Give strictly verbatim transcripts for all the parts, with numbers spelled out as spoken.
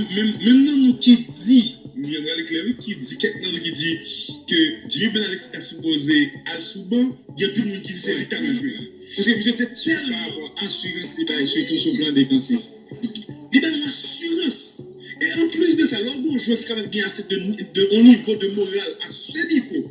Menm, menm nan nou ki di, m rale klè wi, ki di, kèk nan nou ki di ke Jimmy Bernard Alexis ta sipoze al sou ban, gen anpil moun ki di se li k ta dwe jwe. Paske misye te tèlman asirans li bay, sitou sou plan defansif. Li bay yon asirans. E anplis de sa, lè w gen yon jwè ki kapab gen ase de, de, yon nivo de moral a se nivo,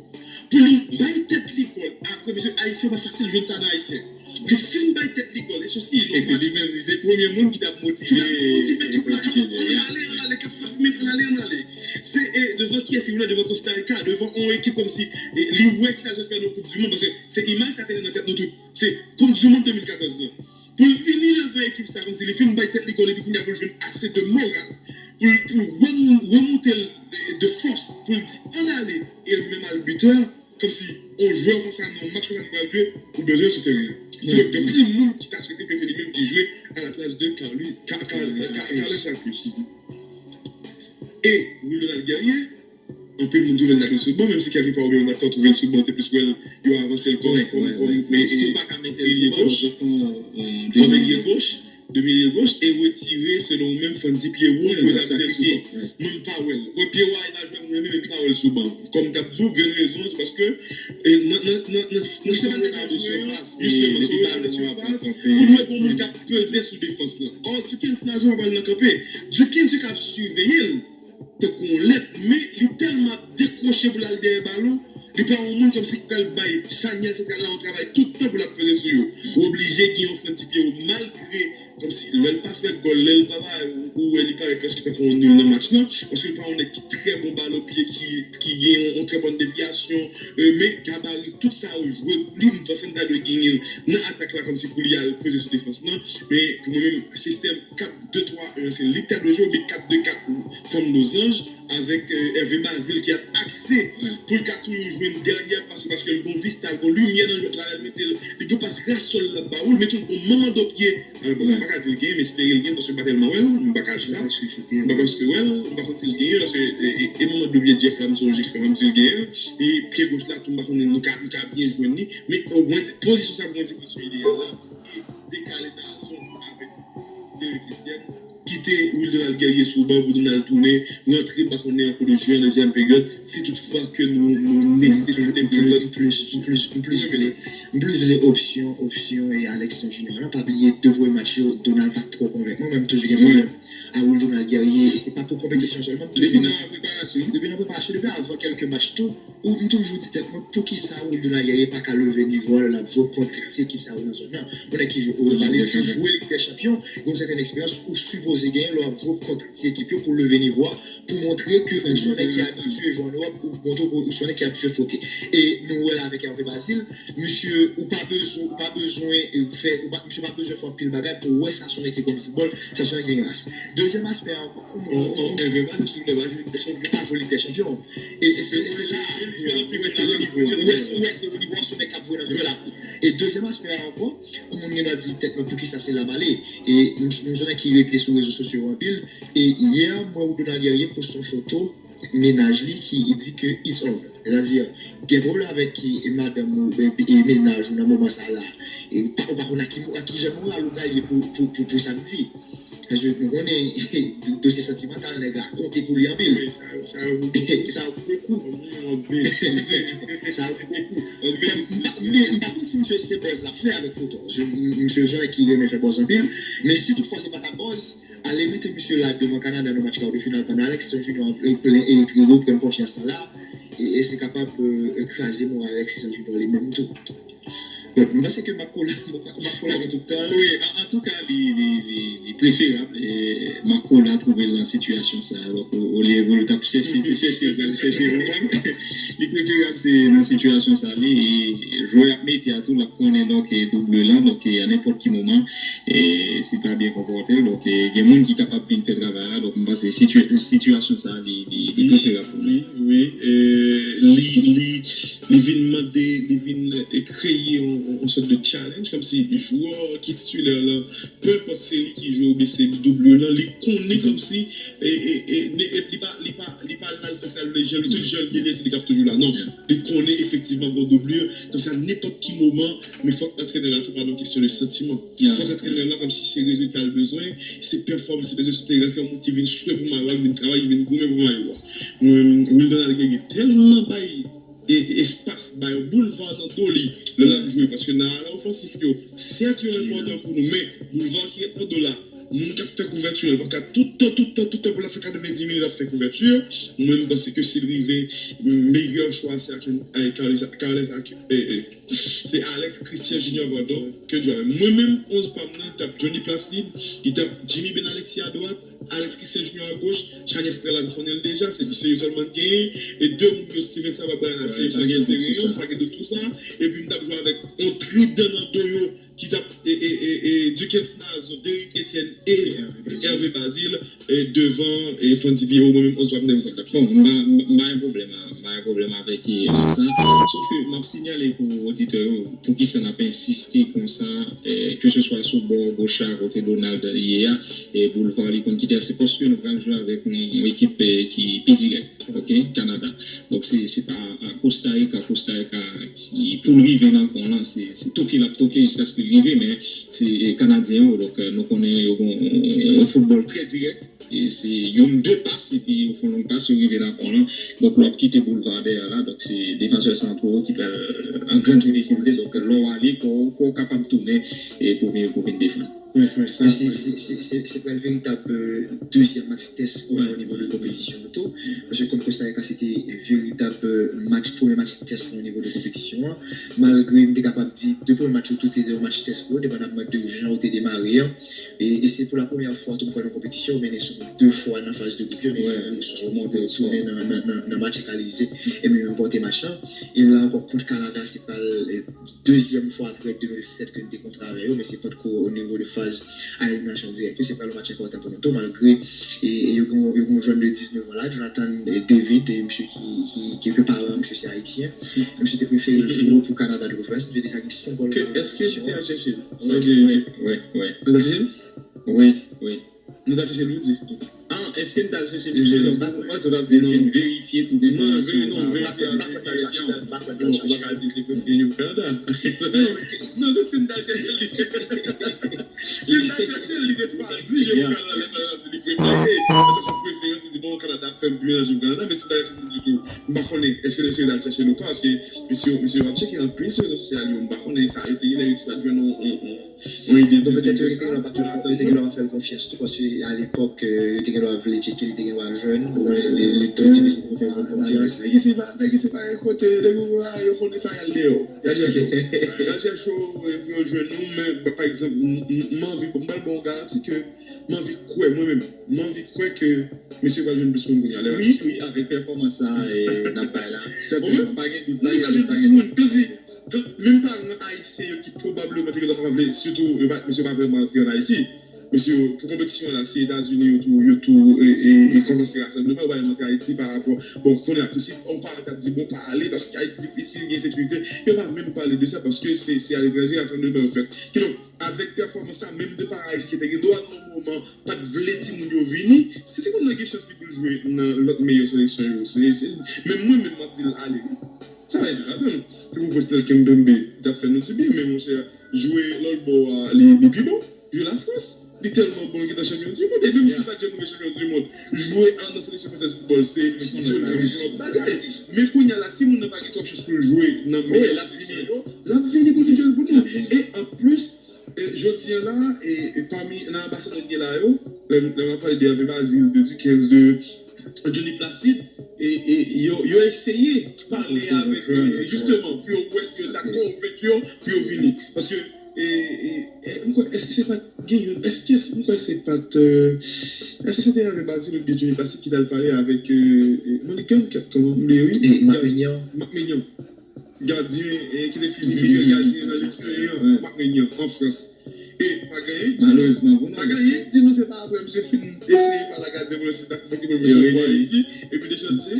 pou li bay tèt li gòl. Apre, mesye, Ayisyen pa fasil jwenn sa nan Ayisyen. Li fin bay tèt li gòl, e se si, e se li menm, se premye moun ki t ap motive, ki t ap motive tout match. Ann ale, ann ale, k ap fè men, ann ale, ann ale. Se, e, devan kiyès li vle, devan Costa Rica, devan yon ekip kòmsi, e, li wè ki sa l fè nan Koup di Mond, paske se imaj sa k rete nan tèt nou tout. Se Koup di Mond de mil katòz lan. Pou l vini devan ekip sa, kòmsi li fin bay tèt li gòl, epi kounye a pou l jwenn ase de moral pou l, pou l remou-, remoute l de fòs, pou l di ann ale, e l menm albitè, kòmsi yon jwè konsa nan yon match konsa nou pral jwe, ou bezwen l sou teren an. Donk, gen anpil moun ki ta swete ke se li menm ki jwe alaplas de Carly, Ca-, Ca-, Ca-, Carlos Alpius. E Wildonald Guerrier, anpil moun twouve l ta dwe sou ban, menm si kèlkefwa ou menm nan tan twouve l sou ban, te plis wè l, yo avanse l kòm, kòm, kòm, men si w pa ka mete l sou ban, ou fè yon, yon de milye goch, de milye goch, e retire, selon ou menm, Frandy Pierrot pou ta mete l sou ban. Mwen, m pa wè l. Mwen, Pierrot a, e pa jwè m renmen, men m pa wè l sou ban. Kòm m t ap di w, gen rezon, se paske, e, nan, nan, nan, nan, nan sistèm de jwè yo, jisteman, se yon jwè de sifas, ou dwe gen yon moun k ap peze sou defans lan. Or, Duckens Nazon pa pral nan kanpe. Duckens yo k ap siveye l tankou yon lèt, men li tèlman ap dekwoche pou l al dèyè balon, li pa yon moun kòmsi k pral bay chanyè santral la yon travay tout tan pou l ap peze sou yo. Ou oblije gen yon Frandy Pierrot, malgre kòmsi lè l pa fè gòl, lè l pa ba, ou wè li parèt prèske tankou yon nil nan match lan, paske li pa yon nèg ki trè bon bal o pye, ki, ki gen yon, yon trè bòn devyasyon, e, men gabari, tout sa yo jwe pou li, m panse m ta dwe genyen l nan atak la kòmsi pou li al peze sou defans lan, men pou mwen menm, sistèm kat de twa en, se li k ta dwe jwe, oubyen kat de kat, fanm lozanj, avèk, e, Hervé Bazile ki ap akse pou l ka toujou jwenn dèyè pas, paske l gon vista, l gon limyè nan jwèt la, lè l mete l, li gen pas rasòl l ap ba ou, l mete l gon manman do pye. Alò, bon, m pa ka di l genyen, m espere l genyen, paske m pa tèlman wè l, m pa ka di sa. M pa prèske wè l, m pa konn si l genyen, paske, e, e, e manman do pye Jeff la, m sonje ki fè m di l genyen, e pye goch la tou, m pa konnen nou ka, nou ka byen jwenn li, men omwen, pozisyon sa pou mwen, se pozisyon ideyal la, e dekale nan zòn avèk Derrick Etienne, kite Wildonald Guerrier sou ban pou nou al tounen, rantre, m pa konnen an kou de jwe an dezyèm peryòd, si toutfwa ke nou, nou nesesite prezans. M plis, m plis, m plis vle, m plis vle opsyon, opsyon e Alex Saint Junior la. Pa bliye de premye match yo, Donald pa t twò konvenk mwen, men m toujou gen pwoblèm a Wildonald Guerrier, e se pa pou konpetisyon sèlman, m toujou. Depi nan preparasyon. Depi nan preparasyon, depi avan kèlke match tou, ou, m toujou di tèt mwen, poukisa Wildonald Guerrier pa ka leve nivo a lè l ap jwe kont ti ekip sa yo nan zòn nan? Yon nèg ki jwe Europa League, ki jwe Lig dè Chanpyon, gen yon sètèn eksperyans ou sipoze genyen lè w ap jwe kont ti ekip yo pou leve nivo a, pou montre ke ou se yon nèg ki abitye jwe an Ewòp, ou montre ke ou se yon nèg ki abitye fwote. E nou wè l avèk Hervé Bazile, misye, ou pa bezwen, ou pa bezwen, e, fè, ou pa, misye pa bezwen fè anpil bagay pou w wè sa se yon nèg ki konn foutbòl, sa se yon nèg ki gen ras. Dezyèm aspè a, Hervé Bazile, silvouplè, pa jwe Lig dè Chanpyon. Pa jwe Lig dè Chanpyon. E, e se, e se la, ou wè, ou wè se o nivo a se yon nèg k ap jwe nan klèb la. E dezyèm aspè a ankò, yon moun gen dwa di tèt mwen poukisa se la m ale. E m, m se yon nèg ki rete sou rezo sosyo yo anpil. E yè, m wè Wildonald Guerrier poste yon foto mennaj li ki di ke it's over. Sètadi, gen pwoblèm avèk ki, e madanm ou, e, e mennaj ou nan moman sa la. E pa, ou pa konn ak ki, ak ki jan moral ou pral ye pou, pou, pou, pou samdi. Paske nou konnen dosye santimantal nèg la konte pou li anpil. Wi, sa yo, sa yo gwo kou. Sa yo gwo kou. Yon vye, yon vye. Sa yo gwo kou. M pa, m pa, m pa konn si misye se buzz l ap fè avèk foto. Misye se yon nèg ki renmen fè buzz anpil. Men si toutfwa se pa t ap buzz, ale mete misye la devan Kanada nan match kar de final pandan Alex Saint Junior plen e Grigo pran konfyans lan la. E, e se kapab, e, kraze moral Alex Saint Junior li menm tou. Donk, m panse ke m ap kola, m ap kola gen tout tan. Wi, an, antouka, li, li, li, li preferab, e, Makola twouve l nan sitiyasyon sa a. Donk, o, olye pou l t ap chèche, se chèche l pral chèche konprann. Li preferab se nan sitiyasyon sa a, li, e, jwè ap mete a tou, l ap konnen, donk, e, double lan, donk, e, a nenpòt ki moman, e, si l pa byen konpòte l, donk, e, gen moun ki kapab vin fè travay la, donk, m panse sitiy-, sitiyasyon sa a, li, li, li preferab pou nou. Wi, wi, e, li, li, li vin mande, li vin, e, kreye yon yon, yon sòt de challenge, kòmsi jwè ki titilè lan, peu importe se li ki jwe oubyen se doublure lan, li konnen kòmsi, e, e, e, ne, e, li pa, li pa, li pa la l fè sa l vle, jan li tou, jan li ye, se li k ap toujou la. Non, li konnen efektivman gon doublure, kòmsi a nenpòt ki moman, men fòk antrenè la tou pa nan kesyon de santiman. Fòk antrenè la, kòmsi se rezilta l bezwen, se pèfòmans li bezwen sou teren, se yon moun ki vin swe pou mayo a, ki vin travay, ki vin goumen pou mayo a. Mwen, Wildon Alger gen tèlman bay e, e, espas, bay yon boulva nan do li lè l ap jwe, paske nan ala ofansif yo, sèt yo enpòtan pou nou, men boulva ki ret nan do la, moun k ap fè kouvèti a, li pa ka tout tan, tout tan, tout tan pou l ap fè katrevenndis minit ap fè kouvèti. Mwen, m panse ke si l rive, meyè chwa se ak, e, Carles, Carles ak, e, e, se Alex Christian Junior, pardon, ke Dieu. Mwen menm, onz pa m nan, li t ap Johnny Placide, li t ap Jimmy Ben Alexis a dwat, Alex Christian Junior a goch, Chanier Santral la, n konnen l deja, se, se yo sèlman n genyen. E de moun yo, Steven Saba, Brian Absey, yo sèlman te genyen, m pa gen dout sou sa. Epi m t ap jwe avèk yon tridan nan do yo ki t ap, e, e, e, e, Duckens Nazon, Derrick Etienne e Hervé Bazile, e, devan, e, Frandy Pierrot, mwen menm, onz pa m nan, m t ap. Bon, m pa, m pa gen pwoblèm a, m pa gen pwoblèm avèk, e, sa. Sof ke m ap sinyale pou oditè yo, poukisa n ap ensiste konsa, e, keseswa sou bò goch la, kote Donald ye a, e, boulva li konn kite a, se paske nou pral jwe avèk yon, yon ekip, e, ki pi dirèk, ok, Kanada. Donk, se, se pa, a, Costa Rica, Costa Rica ki, pou l rive nan kòn lan, se, se toke l ap toke jiskaske l rive, men se, e, Kanadyen yo, donk, e, nou konnen yo gon yon, yon foutbòl trè dirèk, e se youn de pas, epi yo fè yon long pas, yo rive nan kòn lan. Donk, lè w ap kite boulva dèyè la, donk se defansè santwo ki pral an gran difikilte, donk lè w ale, fò, fò w kapab tounen, e pou vin, pou vin defann. Wi, wi, sa, e se, se, se, se, se pral veritab, e, dezyèm match tès pou mwen o nivo de konpetisyon an tou. Paske kont Costa Rica, se te veritab, e, match, premye match tès mwen o nivo de konpetisyon an. Malgre m te kapab di, de premye match yo tou te de yon match tès pou yo, depandaman de jan yo te demare an. E, e se pou la premyè fwa tou m kwè nan konpetisyon, yo mennen sou nou de fwa nan faz de gwoup yo, men yo tounen nan, nan, nan, nan match ekalize, e menm ranpòte match lan. E la ankò, kont Kanada, se pral, e, dezyèm fwa apre de mil sèt ke n te kontre avè yo, men se potko o nivo de faz a eliminasyon dirèk yo, se pral yon match enpòtan pou nou tou, malgre, e, e yo gen, yo gen yon jèn de diznèf an la, Jonathan, e, David, e misye ki, ki, ki, ke paran misye se ayisyen. Misye te prefere jwe pou Kanada de preférans, misye deja gen senk gòl nan konpetisyon an. Èske nou te al chèche l? Wi, wi, wi, wi. Wi, wi. Nou t al chèche l, ou di? Ah, èske n t al chèche misye? Donk, ou panse w t ap di èske n verifye tout enfòmasyon? Non, non, verifye, verifye. Bon, ou pa ka di l te prefere jwe pou Kanada. Non, se si n t al chèche l, li te, si n t al chèche l, li te chwazi jwe pou Kanada, lè sa l ap di li prefere. Lè sa sou preferans, li di, bon, Kanada ap fè m pi byen nan jwe pou Kanada, men si n t al chèche l ditou, m pa konnen, èske mesye yo t al chèche l ou pa, paske mesye, mesye yo ap tcheke anpil sou rezo sosyal yo, m pa konnen sa yo te genlè resi pa t jwenn yon, yon, yon, yon ide de, de, de sa. Donk, petèt yo te genlè pa t, yo te genlè pa fè l konfyans tou, paske alepòk, euh, yo te genlè vle tcheke, li te genlè jèn, li, li, li twò difisil pou fè moun konfyans. Nèg isi pa, nèg isi pa gen kote, depi w wè yo konnen sa, y al deyò. Y al chèche w. Y al chèche w, yo, yo jwenn ou, men, pa egzanp, m, m, m anvi, m pral ba w yon garanti ke m anvi kwè, mwen menm, m anvi kwè ke mesye pral jwenn plis moun kounye a, lè. Wi, wi, avèk pèfòmans sa, e, n ap bay la. Sètènman, pa gen dout, pa gen dout, pa gen dout. Li pral jwenn plis moun, tandiske, menm paran ayisyen yo ki pwobableman te gentan pa vle, sitou, yo pa, mesye pa vrèman antre ann Ayiti. Mesye yo, pou konpetisyon an la, se Etazini yo tou, yo tou, e, e, e kòmanse rasanble, yo pa vrèman antre Ayiti pa rapò, bon, kounye a, si yon paran t ap di, bon, pa ale, paske Ayiti difisil, gen ensekirite, yo pa menm pale de sa, paske se, se aletranje rasanble yo fèt. Kidonk, avèk pèfòmans sa, menm de paran ayisyen ki te gen dwa nan yon moman pa t vle timoun yo vini, si timoun nan gen chans li pou l jwe nan lòt meyè seleksyon yo, se, se, menm mwen menm m ap di l ale wi. Sa va ede ladan l. Te gen yon pwofesyonèl Kimpembe, li t ap fè nou dibyen, men monchè, jwe lòt bò a, li, li pi bon. Jwe Lafrans, li tèlman bon, li gentan chanpyon di mond, e menm si l pa t janm rive chanpyon di mond, jwe an nan seleksyon fransèz foutbòl, se, se yon bagay. Men kounye a la, si moun nan pa gen twòp chans pou l jwe nan meyè seleksyon yo, l ap vini pou l vin jwe pou nou. E anplis, E, jodi a la, e, e, pami, nan anbasadè n gen la yo, lè, lè m ap pale de Hervé Bazile, de Duckens, de Johnny Placide, e, e, yo, yo eseye pale avèk, e, jisteman, pou yo wè si yo ta konvenk yo, pou yo vini. Paske, e, e, e, m kwè, èske se pa t gen youn, èske, m kwè se pa t, e, èske se te Hervé Bazile oubyen Johnny Placide ki t al pale avèk, e, e, Monican, kòman m bliye, wi. E, Marc Maignan. Marc Maignan. Gadyen, e, ki te fini meyè gadyen nan Lig en an, Marc Maignan, an Frans. E pa genyen, malerezman pou nou, pa genyen, di nou se pa apre misye fin eseye pale ak gadyen pou l eseye fè ke pou l mete pou Ayiti, epi Deschamps se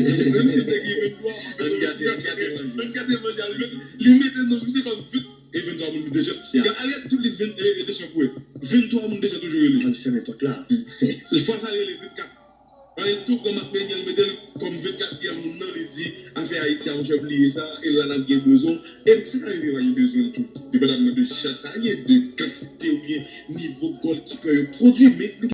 menm si te gen venntwa, ann gate manje al met, li mete non misye kòm vennkat e venntwa moun Deschamps. Arete tout lis Deschamps pou wè. Venntwa moun Deschamps toujou rele. Al fèmen pòt la. Fwa sa rele vennkat. Ann tou pran Marc Meniel mete l kòm vennkatriyèm moun nan, li di afè Ayiti a monchè bliye sa, e la n ap gen bezwen. E sa ka rive pa gen bezwen l tou, depandaman de jan sa ye, de kantite oubyen nivo gòlkipè yo pwodui, men